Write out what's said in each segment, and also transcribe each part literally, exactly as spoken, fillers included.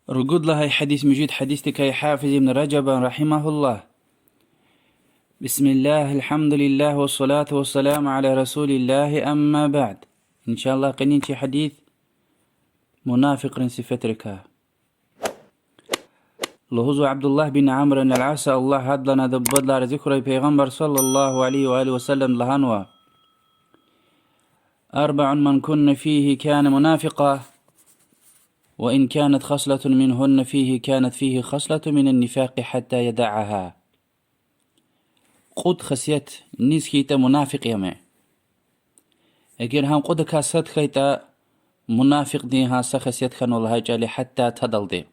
Ругуд лагьай гьадис муьжуьд гьадисдикай Гьафиз ибн Ражабан, رحمه الله: بسم الله، الحمد لله، والصلاة والسلام على رسول الله، أما بعد. Иншаллагь, къенин чи гьадис мунафикьрин сифетрикай. Лугьузва Абдуллагь бин Амр ибн аль-Аса, Аллагь гьадалайни адаббадлай рази хьурай, Пайгъамбар صلى الله عليه وآله وسلم лагьанва: أربع من كن فيه كان منافقا، وإن كانت خصلة منهن فيه كانت فيه خصلة من النفاق حتى يدعها. Кьуд хесет низ хьайитӀа мунафикь я ам. Эгер гьам кьудакай сад хьайитӀа, мунафикьдин гьа са хесет хьанва лагьай чӀал я, гьатта тадалди.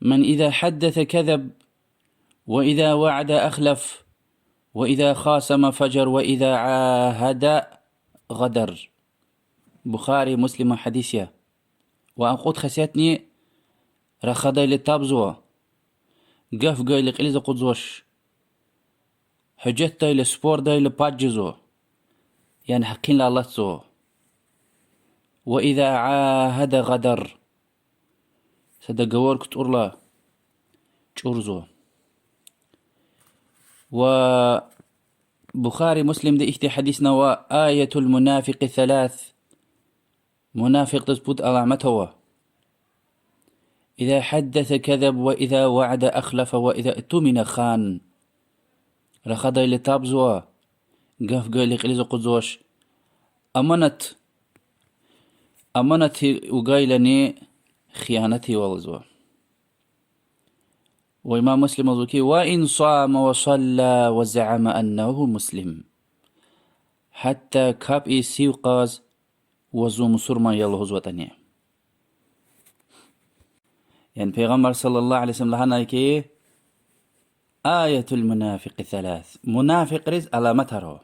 من إذا حدث كذب، وإذا وعد أخلف، وإذا خاصم فجر، وإذا عاهد غدر. Бухари, Муслима гьадис я. Ва а кьуд хесетни: рахадайла табзава, гаф гайила кьилиз акъудзавач, гьуьжетдайла, спордайла пад жезва, яни гьакъинлай алатзава. وإذا عاهد غدر. Са договор кутӀурла чӀурзава. Ва Бухари, Муслимда ихьтин гьадисна ава: آية المنافق ثلاث. Мунафикьдиз пуд аламат ава: إذا حدث كذب، وإذا وعد أخلف، وإذا اؤتمن خان. Рахадайла табзава, гаф гайила кьилиз акъудзавач, аманат, аманат вугайлани хиянатвалзава. Ва имам Муслима лугьузва хьи: وإن صام وصلى وزعم أنه مسلم. Гьатта капӀ ийиз, сив кьаз ва зун мусурман я лугьузватӀани. Яни Пайгъамбар صلى الله عليه وسلم лагьанай хьи: آية المنافق ثلاث. Мунафикьриз аламатар ава.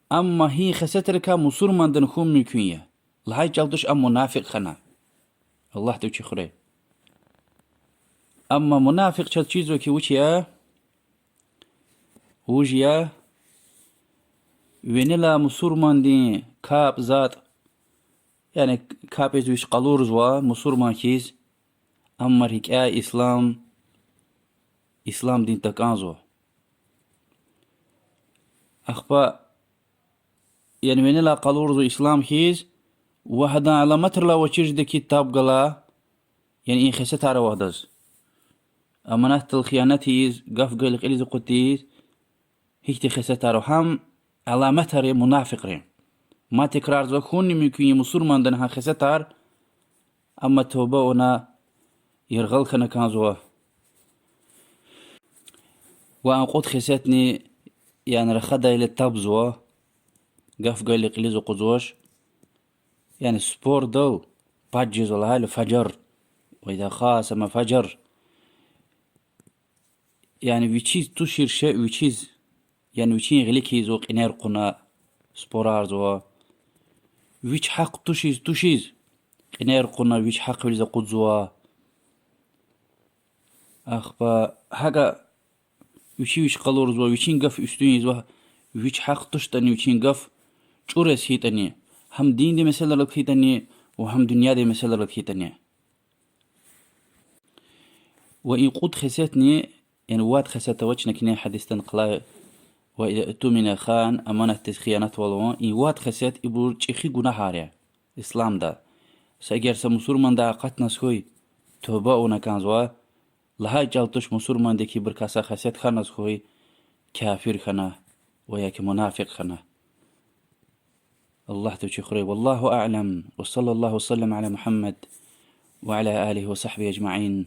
Амма гьи хесетрикай мусурманди хьун мумкин я. Лагьай чӀал туш ам мунафикь хьана. Аллагьди вичи хуьрай. Амма мунафикь чаз чизва хьи вуч я, вуж я, винелай мусурмандин капӀ, затӀ, яни капӀ ийиз вич къалурзава мусурман хьиз, амма рикӀяй ислам, ислам дин такӀанзава. Ахпа, яни винелай къалурзава ислам хьиз, ва гьадан аламатрилай авачир жеда хьи таб гала, яни и хесетар ава адаз. Аманатдал хиянат ийиз, гаф гайила кьилиз акъуд тийиз, гьихьтин хесетар ава. Гьам аламатар я мунафикьрин. Мад тикрарзава, хьунни мумкин я мусурмандин гьа хесетар, амма туба авуна яргъал хьана кӀанзава. Ва а кьуд хесетни, яни рахадайла табзава, гаф гайила кьилиз акъудзавач, яни спордал пад жезва лагьайла фажар, وإذا خاصم فجر. Яни вичиз тушир шей вичиз, яни вичин гъилик ийизва, кьинер кьуна спорарзава. Вич гьахъ тушиз-тушиз, кьинер кьуна вич гьахъвилиз акъудзава. Ахпа гьакӀа вичи вич къалурзава, вичин гаф уьстуьн ийизва, вич гьахъ туштӀани, вичин гаф чӀураз хьайитӀани, гьам диндин месэлайрал хьайитӀани ва гьам дуьньядин месэлайрал хьайитӀани. Ва и кьуд хесетни, яни вад хесет ава чна кхьинин гьадисдин хъилай, وإذا اؤتمن خان, аманатдиз хиянатвал авун, и вад хесет ибур чӀехи гунагьар я исламда. Са эгер са мусурмандай акъатназ хьуй, туба авуна кӀанзава, лагьай чӀал туш мусурмандик ибурукай са хесет хьаназ хьуй, кафир хьана ва яки мунафикь хьана. Аллагьди вичи хуьрай. والله أعلم، وصلى الله وسلم على محمد وعلى آله وصحبه أجمعين.